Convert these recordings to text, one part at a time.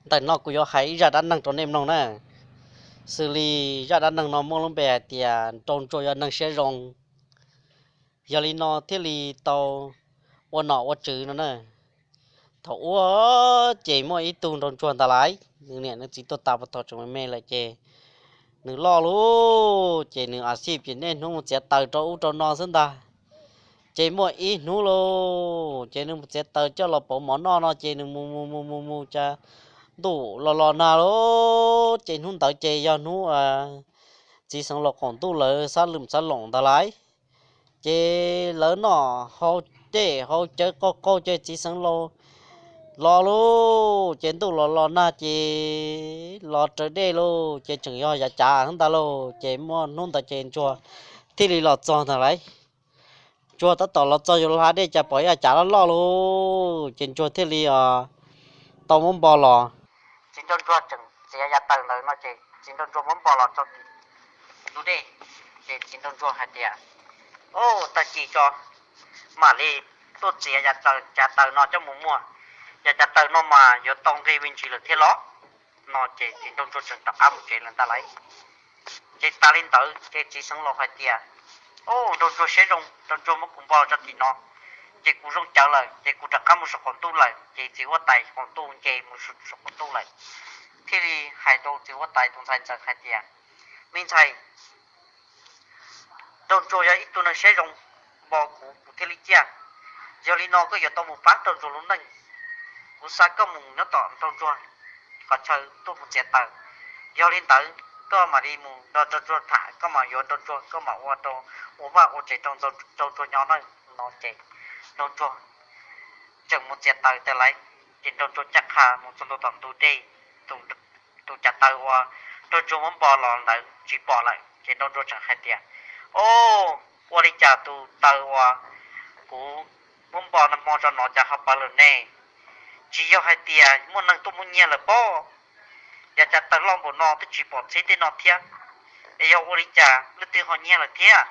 Ntawm no kuv yuav hais ib zaj dab neeg rau nej mloog na. Xws li zaj dab neeg no muaj lub npe hais tias Nraug Ntsuag yog neeg siab zoo. Yog li no thiaj li tau ua nom ua tswv no na. Thaum ub ces muaj ib tug Nraug Ntsuag ntag lauj, nws niam nws txiv tuag tas puag thaum tseem me me lawm ces nws loj lauj, ces nws a xij ces niaj hnub mus txiav taws rau ub rau no xwb ntag. Ces muaj ib hnub lauj, ces nws mus txiav taws coj los pauv mov noj no ces nws mus mus mus mus mus cas ntuj los los nag lauj, ces hnub ntawd ces yog hnub txiv xeev laus qaum ntuj lawv xab lwm xab loos ntag lauj. Ces lawv noj hau dej hau cawv qaug qaug ces txiv xeev laus los lauj, ces ntuj los los nag ces los raws dej lauj, ces tseem yog yav cav ntag lauj, ces muaj hnub ntawd ces Ntsuag thiaj li los txog ntag lauj. Ntsuag tab tom los txog yuav hla dej cas pom ib yav cav loj loj lauj, ces Ntsuag thiaj li tau muab npo los. Txiv Nraug Ntsuag tseem txiav yav taws ntawd no ces Txiv Nraug Ntsuag muab npo los rau tim ntug dej, ces Txiv Nraug Ntsuag hais tias, Au, tag kis tso mam li tuaj txiav yav cav taws no coj mus muag, yav cav taws no mas yuav tau nqi me ntsis lawm thiab los. No ces Txiv Nraug Ntsuag tseem rov qab mus tsev lawm ntag lauj. Ces tas li ntawd ces txiv xeev laus hais tias, Au, Nraug Ntsuag siab zoo, Nraug Ntsuag muab kuv npo tso tim no, ces kuv zoo cawv lawm ces kuv rov qab mus saum qaum ntuj lawm. Ces txiv huab tais qaum ntuj nce mus saum qaum ntuj lawm, thiaj li hais rau txiv huab tais tus ntxhais ntxawm hais tias, Me ntxhais, Nraug Ntsuag yog ib tug neeg siab zoo, npo kuv kuv thiaj li ciaj. Yog li no koj yuav tau mus pab Nraug Ntsuag lub neej. Kuv xa koj mus nyob tom Nraug Ntsuag qhov chaw tuaj mus txiav taws. Yog li ntawd koj mam li mus nrog Nraug Ntsuag tham, koj mam yuav Nraug Ntsuag, koj mam ua rau, ua vaj ua tsev rau Nraug Ntsuag nyob na. No ces Nraug Ntsuag tseem mus txiav taws tas lauj, ces Nraug Ntsuag caj qha mus txog ntua tom ntug dej, tus cav taws uas Nraug Ntsuag muab npo los ntawd tsis pom lawm, ces Nraug Ntsuag tseem hais tias, Au, ua li cas tus taws uas kuv muab npo nag hmo tso no cas ho pawv lawm ne? Tsis yog hais tias muaj neeg tuaj muab nyiag lawm pob? Yav cav taws loj npaum no twb tsis pom txhib tej no thiab, es yog ua li cas leej twg ho nyiag lawm thiab?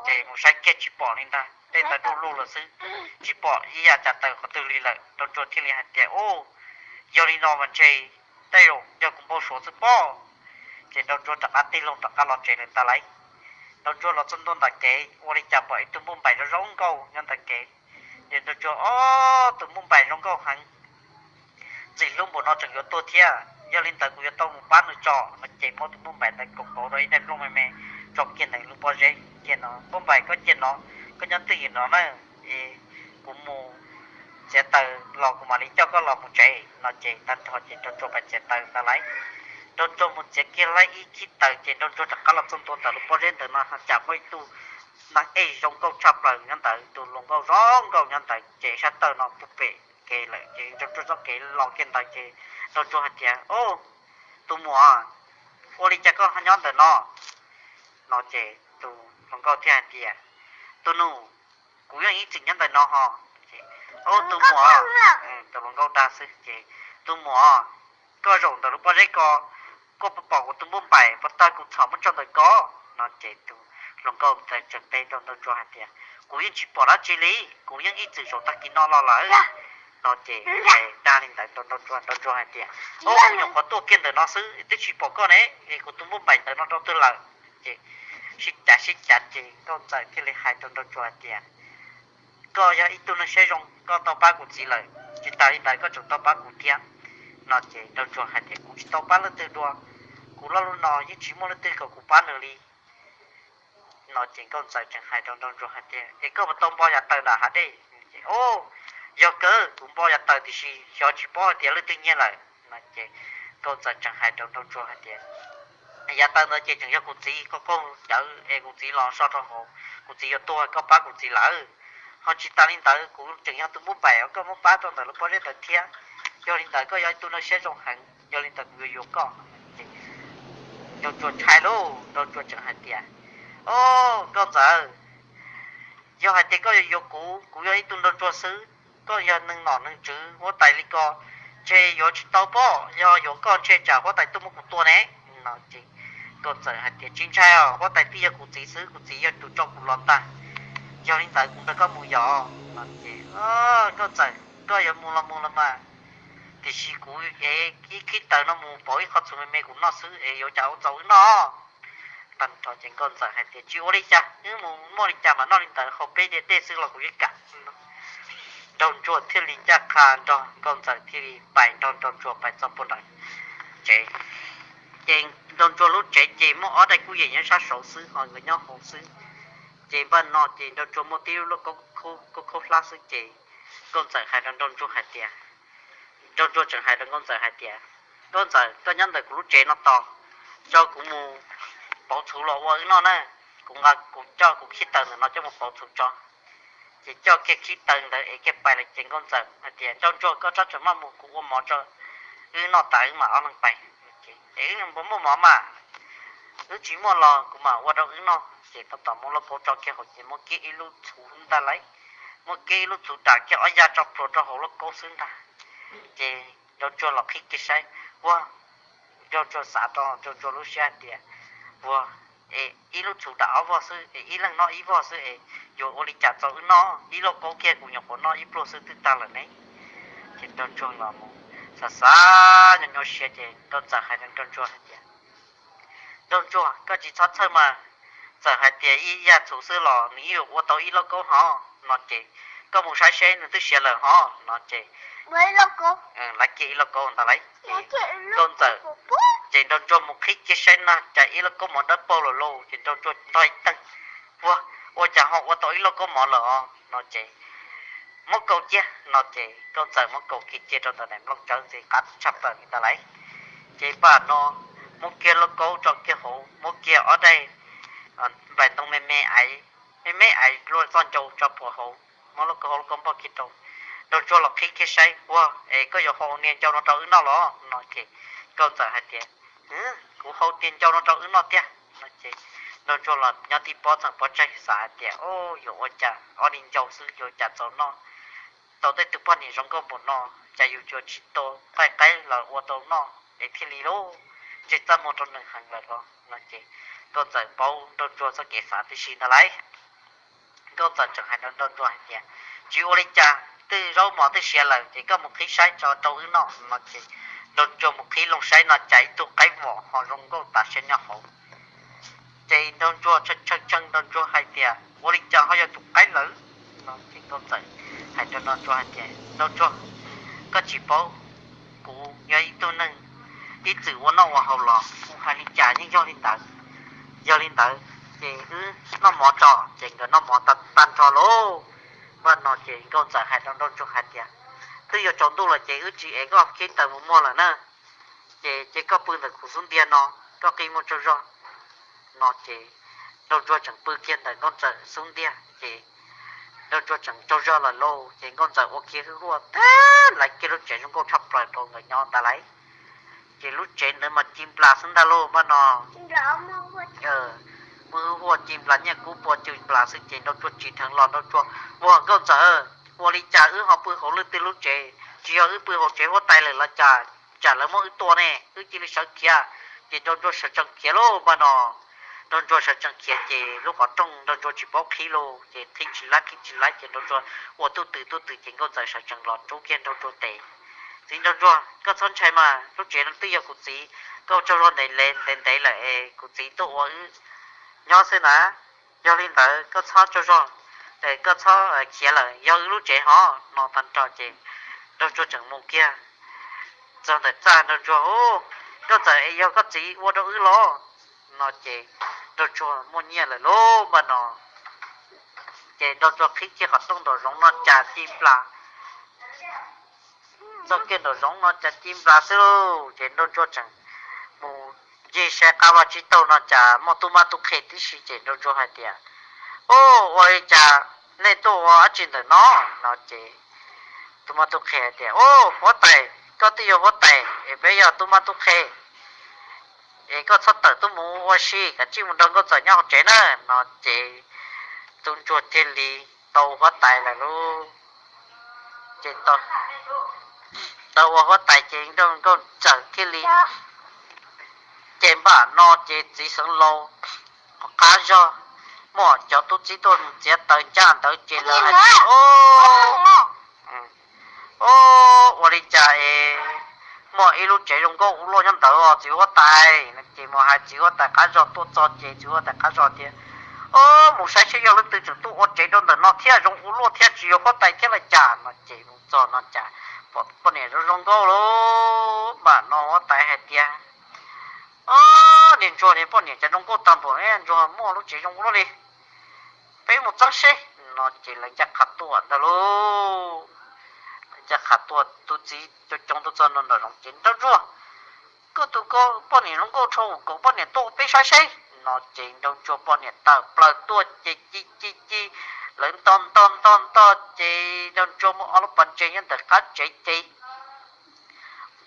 Ces mus saib kiag tsis pom li ntag, tej ntawd du lug lawm xwb, tsis pom ib yav cav taws qhov twg li lawm. Nraug Ntsuag thiaj li hais tias, Au, yog li no mas ntshe tej zaum yog kuv npau suav xwb pob. Ces Nraug Ntsuag rov qab tig loo rov qab los tsev lawm ntag lauj. Nraug Ntsuag los txog ntua ntawm kev ua li cas pom ib tug npauj npaim zoo zoo nkauj nyob ntawm kev. Ces Nraug Ntsuag, Ob, tus npauj npaim zoo nkauj heev, ntxim hlub npaum no tseem yuav tuag thiab, yog li ntawd kuv yuav tau mus pab nws tso. No ces muab tus npauj npaim ntawd koom npaum rau ib daim nplooj me me, tso kiag ntawm lub pob zeb kiag no, Npauj npaim, koj cia no, koj nyob twj ywm no na, es kuv mus txiav taws los kuv mam li coj koj los mus tsev. No ces tag nrho ces Nraug Ntsuag pais txiav taws ntag lauj. Nraug Ntsuag mus txiav kiag laib ib khib taws ces Nraug Ntsuag rov qab los txog ntua ntawm lub pob zeb ntawd no cas muaj ib tug neeg ej zoo nkauj tshaj plaws nyob ntawd, tus hluas nkauj zoo nkauj nyob ntawd ces sab tawm no puag pem kev lawm ces Nraug Ntsuag txoj kev los kiag ntawd ces Nraug Ntsuag hais tias, Au, tus muam, ua li cas koj nyob ntawm no? No ces tus hluas nkauj thiaj hais tias, Tus nus, kuv yeej ib txwm nyob ntawm no ho. Tus muam, tus hluas nkauj dag xwb ces, Tus muam, koj zaum ntawm lub pob zeb ko, koj puas pom kuv tus npauj npaim puas tag kuv txhom muab tso ntawm ko? No ces tus hluas nkauj ntawd tseem teb rau Nraug Ntsuag hais tias, Kuv yeej tsis pom dab tsi li, kuv yeej ib txwm zaum tag kis no los lawm. No ces dag li ntawd rau Nraug Ntsuag, Nraug Ntsuag hais tias, Au, kuv nyuam qhuav tuaj kiag ntawm no xwb twb tsis pom koj ne, es kuv tus npauj npaim ntawm no rau twg lawm? Ces sib cav sib cav ces nkauj ntxawm thiaj li hais rau Nraug Ntsuag hais tias, Koj yog ib tug neeg siab zoo, koj tau pab kuv txiv lawm, tsis tas li ntawd koj tseem tau pab kuv thiab. No ces Nraug Ntsuag hais tias, Kuv tsis tau pab leej twg dua, kuv loj lub no yeej tsis muaj leej twg kom kuv pab nws li. No ces nkauj ntxawm tseem hais rau Nraug Ntsuag hais tias, Es koj puas tau npo yav taws nram hav dej? Ces, Au, yog kawg, kuv npo yav taws tiam sis xyov tsis paub hais tias leej twg nyiag lawm. No ces nkauj ntxawm tseem hais rau Nraug Ntsuag hais tias, Yav taws ntawd ces tseem yog kuv txiv qaug qaug cawv es kuv txiv los so rau hauv, kuv txiv yuav tuag koj pab kuv txiv lawm. Ho tsis tas li ntawd kuv tseem yog tus npauj npaim uas koj muab pab rau ntawm lub pob zeb ntawd thiab. Yog li ntawd koj yog ib tug neeg siab zoo heev, yog li ntawd kuv yuav yuav koj. Ces Nraug Ntsuag ntshai lauj, Nraug Ntsuag tseem hais tias, Au, nkauj ntxawm, yog hais tias koj yuav yuav kuv, kuv yog ib tug nraug ntsuag xwb, koj yog neeg nom neeg tswv huab tais li ko, ntshe yuav tsis tau pob, yog yuav koj ntshe tsam huab tais tuaj muab kuv tua ne. No ces nkauj ntxawm hais tias, Tsis ntshai os, huab tais twb yog kuv txiv xwb, kuv txiv yog tus tso kuv los ntag. Yog li ntawd kuv nrog koj mus yom. No ces, Nkauj ntxawm, koj yuav mus los mus los mas, Tiam sis kuv ev ib khib taws no mus pauv ib qho txhuv me me kuv noj xwb es yuav cas ua txaus wb noj. Tag nrho ces Nkauj Ntxawm hais tias, Tsis ua li cas, wb mus muaj li cas mam noj li ntawd, haus peb diav dej xwb los kuv yeej kam. Nraug Ntsuag thiaj li ncaj qha nrog Nkauj Ntxawm thiaj li pais nrog Nraug Ntsuag pais txog puag nram tsev. Ces Nraug Ntsuag lub tsev ces muaj ob daim kuj yem nyob sab saud xwb ho nkawd nyob hauv xwb. Ces npaj no ces Nraug Ntsuag muaj tib lub lauj kaub khaub hlab xwb ces Nkauj Ntxawm hais rau Nraug Ntsuag hais tias, Nraug Ntsuag tseem hais rau Nkauj Ntxawm hais tias, Nkauj Ntxawm, koj nyob ntawm kuv lub tsev no tos, tso kuv mus pauv txhuv los ua wb noj na. Kuv nqa, kuv coj kuv khib taws ntawm no coj mus pauv txhuv tso. Ces coj kiag khib taws ntawd es kiag pais lawm ces Nkauj Ntxawm hais tias, Nraug Ntsuag, koj txhob tseem maj mus, kuv ua mov tso, wb noj tas wb mam ob leeg pais. Es wb puas muaj mov mas, wb tsis muaj los kuv mam ua rau wb noj. Ces tab tom muab lauj kaub tso kiag hauv ces muab kiag ib lub txhuv ntag lauj, muab kiag ib lub txhuv dam kiag ob yag tso pluas rau hauv lauj kaub xwb ntag. Ces Nraug Ntsuag los qhib kiag saib, ua, Nraug Ntsuag xav rau Nraug Ntsuag lub siab hais tias, ua, es ib lub txhuv dam ob vog xwb es ib leeg noj ib vog xwb es yuav ua li cas txaus wb noj, ib lauj kaub kiag kuv nyuam qhuav noj ib pluag xwb twb tag lawm ne. Ces Nraug Ntsuag los mus xav xav nyob nyuaj siab ces Nraug Ntxawm hais rau Nraug Ntsuag hais tias, Nraug Ntsuag, koj tsis txhob txhawj mas, txawm hais tias ib yam txhuv xwb los nws yeej yuav ua tau ib lauj kaub hov no ces koj mus saib seb nws twb siav lawm hov no ces lawv kiag ib lauj kaub ntag lauj. Nkauj Ntxawm, ces Nraug Ntsuag mus qhib kiag saib na cas ib lauj kaub mov dawb paug lawm lauj. Ces Nraug Ntsuag nrog ib teeg, ua, ua cas ho ua tau ib lauj kaub mov lawm os no ces muab kaus cia no ces Nkauj Ntxawm muab kaus kiag cia rau ntawm daim nplooj tsawb ntxiv qab tshaj plaws li ntag lauj. Ces npaj no muab kiag lauj kaub tso kiag hauv, muab kiag ob daim nplaim ntoo me me aiv, me me aiv luaj txoj ncau tso puag hauv, muab lauj kaub hauv lauj kaub npog kiag rau. Nraug Ntsuag los qhib kiag saib, ua, es koj yuav hau niag ncau no rau wb noj los no ces Nkauj Ntxawm hais tias, kuv hau tiag ncau no rau wb noj tiag no ces Nraug Ntsuag los nyob tib pob txheej pov tseg xav hais tias, o, yuav ua cas ob niag ncau xwb yuav cas txaus noj tau tej tug poj niam zoo nkauj npaum no, cas yus yuav tsis tau qaij qaib los ua tau noj es thiaj li lauj, ntsej txaj muag rau nws heev lawm los no ces Nkauj Ntxawm paub Nraug Ntsuag txoj kev xav tib si ntag lauj. Nkauj Ntxawm tseem hais rau Nraug Ntsuag hais tias, tsis ua li cas, twb zaub mov twb siav lawm ces koj mus qhib saib tso rau wb noj no ces Nraug Ntsuag mus qhib loo saib no cas ib tug qaib vom ho zoo nkauj tas siab nyob hauv. Ces Nraug Ntsuag tshee tshee Nraug Ntsuag hais tias, ua li cas ho yog tus qaib lawm no ces Nkauj Ntxawm hais rau Nraug Ntsuag hais tias, Nraug Ntsuag, koj tsis paub, kuv yog ib tug neeg ib txwm ua noj ua haus los kuv hais li cas yeej yog li ntawd. Yog li ntawd ces wb noj mov tso. Ces nkawd noj mov tag nrho lauj, npaj no ces Nkauj Ntxawm hais rau Nraug Ntsuag hais tias, twb yuav tsaus ntuj lawm ces wb tsis ev koj khib taws mus muag lawm na, ces cia koj pw ntawm kuv xub ntiag no, koj qi muag tsaug zog no ces Nraug Ntsuag tseem pw kiag ntawm Nkauj Ntxawm xub ntiag ces Nraug Ntsuag tseem tsaug zog lawm lauj. Ces Nkauj Ntxawm ua kiag hwj huaj tag, lawv kiag lub tsev zoo nkauj tshaj plaws rau nkawd nyob ntag lauj. Ces lub tsev ntawd mas ci nplas xwb ntag lauj, npaj no muaj hwj huaj ci nplas, nyiaj kub pua ci nplas xwb ces Nraug Ntsuag tsim dheev los Nraug Ntsuag, ua, Nkauj Ntxawm, ua li cas wb ho pw hauv leej twg lub tsev, tsis yog wb pw hauv tsev huab tais lawm los cas, tsam lawv muab wb tua ne, wb cia li sawv khiav. Ces Nraug Ntsuag sawv tsees khiav lauj, npaj no Nraug Ntsuag sawv tsees khiav ces lub qhov rooj Nraug Ntsuag tsis paub qhib lauj, ces qhib tsis laib qhib tsis laib ces Nraug Ntsuag ua tuj twm tuj twm ces Nkauj Ntxawm sawv tsees los rub kiag Nraug Ntsuag tes. Txiv Nraug Ntsuag, koj txhob ntshai mas, lub tsev no twb yog kuv txiv, koj tsaug zog ntev ntev lawm es kuv txiv tuaj ua wb nyob xwb na. Yog li ntawd koj txhob tsaug zog, koj txhob khiav lawm, yog wb lub tsev hov no tag nrho ces Nraug Ntsuag tseem mus kiag txog ntawm txaj Nraug Ntsuag, Nkauj Ntxawm es yog koj txiv ua rau wb los no ces Nraug Ntsuag muaj nyiaj lawm lauj, npaj no ces Nraug Ntsuag qhib kiag qhov rooj nraum zoov no cas ci nplas, txoj kev nraum zoov no cas ci nplas xwb lauj. Ces Nraug Ntsuag tseem mus ncig saib qab vaj tsib taug no cas muaj tub mab tub qhe tib si ces Nraug Ntsuag hais tias, o, ua li cas nej tuaj ua dab tsi ntawm no no ces tub mab tub qhe hais tias, o, huab tais, koj twb yog huab tais es peb yog tub mab tub qhe es koj txhob tawm tuaj mus ua si, kav tsij mus nrog Nkauj Ntxawm nyob hauv tsev na no ces tub ntsuag thiaj li tau huab tais lawm lauj. Ces tau ua huab tais ces Nkauj Ntxawm thiaj li, ces npaj no ces txiv xeev laus qab zog muaj cov tub txib tuaj txiav taws ncaj ntawd ces lawv hais tias, o, o, Ua li cas es muaj ib lub tsev zoo nkauj ua luaj nyob ntawd os txiv huab tais? Ces mus hais txiv huab tais qab zog tuaj txog ces txiv huab tais qab zog tias, Ob, mus saib seb yog leej twg tseem tuaj ua tsev rau ntawm no thiab zoo ua luaj thiab tsis yog huab tais thiab los cas no. Ces mus txog no cas pom poj niam zoo zoo nkauj lawm. Npam no huab tais hais tias, Ob, niag ntsuag, niag poj niam cas zoo nkauj tag npaum, ntsuag muaj lub tsev zoo ua luaj li. Peb mus txog seb no. Ces lawv ncaj qha tuaj ntag lauj. Lawv ncaj qha tuaj, tub txib coob coob tuaj txog nram zoov ces, Nraug ntsuag, koj tus ko poj niam zoo nkauj dhau, kom poj niam tuaj peb saib seb no. Ces nraug ntsuag poj niam tawm plaws tuaj ces ci ci ci, lawv nto nto nto nto ces nraug ntsuag muaj ob lub pas ntses nyob ntawm qab tsev ces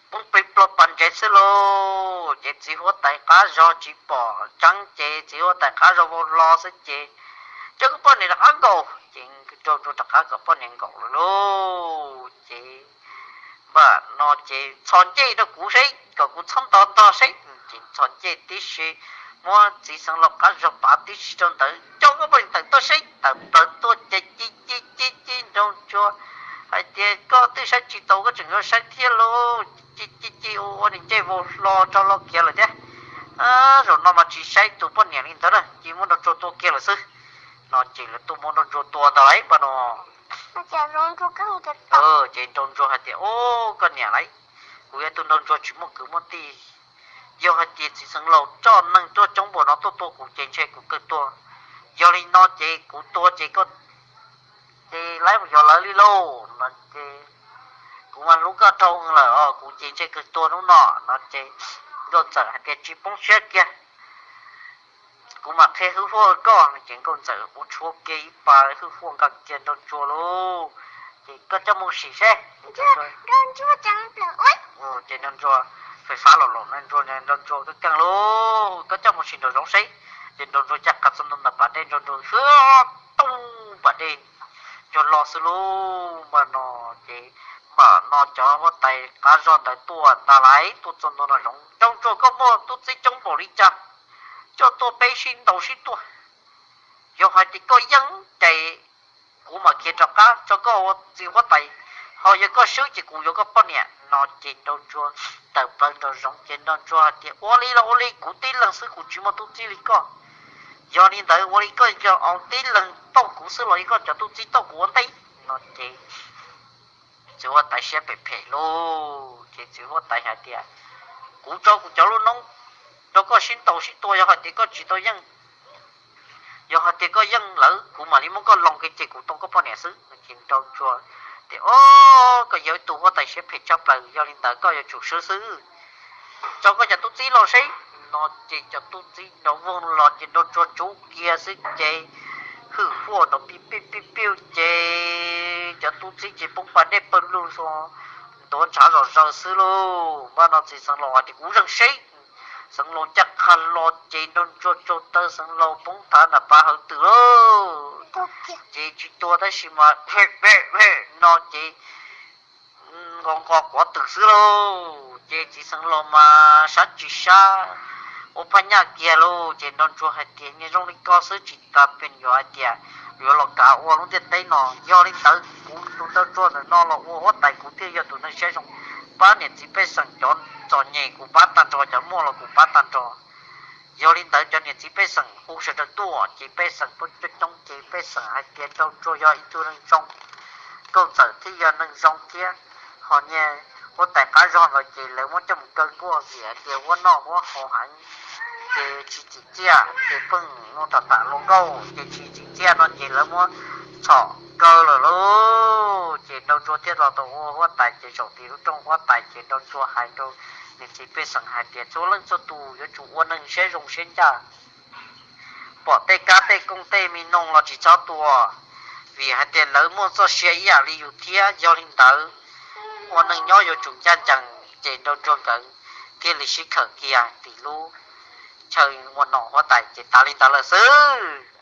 poob plig plog pas ntses xwb lauj. Ces txiv huab tais qab zog tsis pom tseeb ces txiv huab tais qab zog vau hlo xwb ces, Coj koj poj niam rov qab nkaum. Ces nraug ntsuag rov qab kom poj niam nkaum lawm lauj. Ces npam no ces, Txhos ncej rau kuv seb, kom kuv txhob nto ntog seb. Ces txhos ncej tib si, muab txiv xeev laus qab zog pav tib si rau ntawd, Coj koj poj niam tawm tuaj seb. Tawm plaws tuaj ces ci ci ci ci nraug ntsuag hais tias, Koj twb saib tsis taus koj tseem yuav saib thiab lauj. Ci ci ci ua ua nws ncej vau hlo rau los kiag lawm thiab. Zaum no mas tsis saib tus poj niam li ntawd na, cia muab nraug ntsuag tua kiag lawm xwb. No ces lawv tuaj muab nraug ntsuag tua ntag lauj npam no. Ces nraug ntsuag hais tias, Ub, koj niam lauj, kuv yog tus nraug ntsuag tsis muaj kwv muaj tij. Yog hais tias txiv xeev laus coj neeg tuaj coob npaum no tuaj tua kuv ces ntshe kuv kawg tuag. Yog li no ces kuv tua ces koj ces laib mus yos lawv li lauj. No ces kuv mas hlub koj dhau lawm os, kuv ces ntshe kawg tuag hnub no. No ces nkauj ntxawm hais tias, Tsis poob siab kiag, kuv mam qhia hwj huaj koj. Ces nkauj ntxawm kuj tshuab kiag ib pas hwj huaj nqa kiag nraug ntsuag lauj. Ces, Koj coj mus sim seb. Ces nraug ntsuag fais fab los los, nraug ntsuag keej keej lauj, Koj coj mus sim nraum zoov seb. Ces nraug ntsuag caj qas txog ntua ntawm pas dej, nraug ntsuag xwb tooj pas dej cog los xwb lauj. Npam no ces, npam no cov huab tais qab zog ntawd tuaj ntag lauj, tuaj txog ntua nraum zoov, Nraug ntsuag, koj muaj tub txib coob npaum li cas, coj tuaj peb sib ntaus sib tua. Yog hais tias koj yeej ces kuv mam khiav rov qab tso koj ua txiv huab tais, ho yog koj swb ces kuv yuav koj poj niam. No ces nraug ntsuag tawm plaws nraum zoov ces nraug ntsuag hais tias, Ua li los ua li, kuv tib leeg xwb kuv tsis muaj tub txib li koj. Yog li ntawd ua li koj yog tib leeg tauj kuv xwb los yog koj cov tub txib tauj kuv ua ntej? No ces txiv huab tais siab phem phem lauj. Ces txiv huab tais hais tias, Kuv tso kuv cov lub noob rau koj sib ntaus sib tua, yog hais tias koj tsis tau yeej, yog hais tias koj yeej lawm kuv mam li muab koj loo kiag ces kuv tau koj poj niam xwb. Ces nraug ntsuag tias, Ob, koj yog ib tug huab tais siab phem tshaj plaws, yog li ntawd koj yuav tsum swb xwb. Tso koj cov tub txib los seb. No ces cov tub txib nrov voog los ces nraug ntsuag tsub kiag xwb ces hwj huaj nrov piv piv piv piv ces cov tub txib ces poob pas dej pawg lug xwb, ntuav ntshav zom zaws xwb lauj. Npam no txiv xeev laus hais tias, Kuv zeeg seb. Xeev laus ncaj qha los ces nraug ntsuag tsaug taw xeev laus poob thav nram pas hawv twm lauj. Ces tsis tuag tab sis mas no ces nqos nqos quav twm xwb lauj. Ces txiv xeev laus mas sab tsis sab, ua phaj nyaj kiag lauj. Ces nraug ntsuag hais tias, Niag zoo li ko xwb tsis tas pes yuav hais tias yuav los kav ua lub ntiaj teb no. Yog li ntawd kuv tus nraug ntsuag ntawm no los ua huab tais kuv thiaj yog tus neeg siab zoo, pab niam txiv pej xeem cov txom nyem kuv pab tag nrho, cov muaj los kuv pab tag nrho. Yog li ntawd cov niam txiv pej xeem hu sawv daws tuaj ces pej xeem coob coob ces pej xeem hais tias nraug ntsuag yog ib tug neeg zoo, nkauj ntxawm thiaj yog neeg zoo thiab. Ho niag huab tais qab zog ntawd ces lawv muab coj mus kaw nkuaj vim hais tias huab noj huab haus heev, ces tsis tsim txiaj ces pheej mus tham tham luag nkauj ces tsis tsim txiaj no ces lawv muab txhom kaw lawm lauj. Ces nraug ntsuag thiaj los tau ua huab tais ces zaum tim lub rooj huab tais ces nraug ntsuag hais rau niam txiv pej xeem hais tias txhua leej txhua tus yuav tsum ua neeg siab zoo siab ncaj, pom tej kab tej kooj tej me noog los tsis txhob tua, vim hais tias lawv muaj txoj sia ib yam li yus thiab. Yog li ntawd ua neeg nyob yuav tsum ncaj ncees. Ces nraug ntsuag nkawd thiaj li sib khawm kiag tim lub chaw ua nom huab tais ces tas li ntawd lawm xwb.